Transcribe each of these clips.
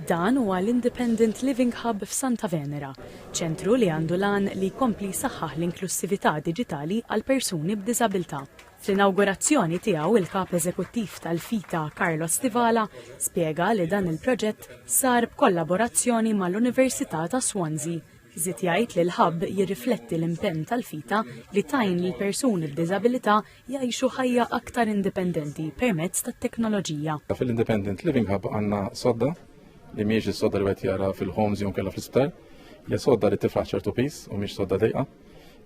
Dan huwa l-Independent Living Hub f'Santa Venera, ċentru li għandu l-għan li jkompli jsaħħaħ l-inklussività diġitali għal persuni b'diżabilità. Fl-inawgurazzjoni tiegħu il-Kap Eżekuttiv tal-FITA Carlos Stivala spjega li dan il-proġett sar b'kollaborazzjoni mal-Università ta' Swansea. Żied jgħid li l-hub jirrifletti l-impenn tal-FITA li tgħin lil persuni b'diżabilità jgħixu ħajja aktar indipendenti permezz tat-teknoloġija. Fil-Independent Living Hub għandna sodda li mhijiex is-sodda li wieħed jara fil-homes jew kellha fl-isptar, hija sodda li tiflaħ ċertu piż u mhix sodda dejqa.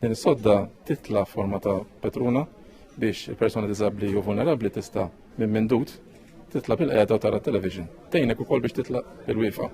Din is-sodda titla' forma ta' petruna biex il-persuna diżabbli u vulnerabbli tista' minn mindut titla' bil-qiegħda u tara television. Tgħinek ukoll biex titla' bil-wieqfa.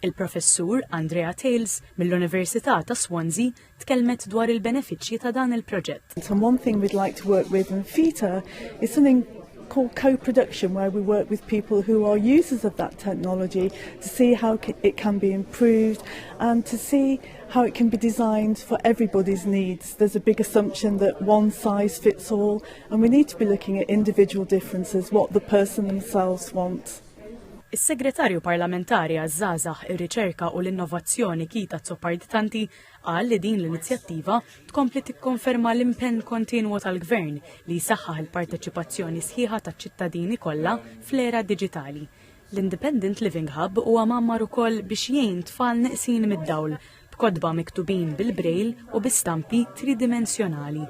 Il-Professur Andrea Tales mill-Università ta' Swansea tkellmet dwar il-benefiċċji ta' dan il-proġett. And one thing we'd like to work with in FITA is something called co-production where we work with people who are users of that technology to see how it can be improved and to see how it can be designed for everybody's needs. There's a big assumption that one size fits all and we need to be looking at individual differences, what the person themselves wants. Is-Segretarju Parlamentari għaż-Żgħażagħ, ir-Riċerka u l-Innovazzjoni Keith Azzopardi Tanti qal li din l-inizjattiva tkompli tikkonferma l-impenn kontinwu tal-Gvern li jsaħħaħ il-parteċipazzjoni sħiħa taċ-ċittadini kollha fl-era diġitali. L-Independent Living Hub huwa mgħammar ukoll biex jgħin tfal neqsin mid-dawl b'kotba miktubin bil-Braille u bi stampi tridimensjonali.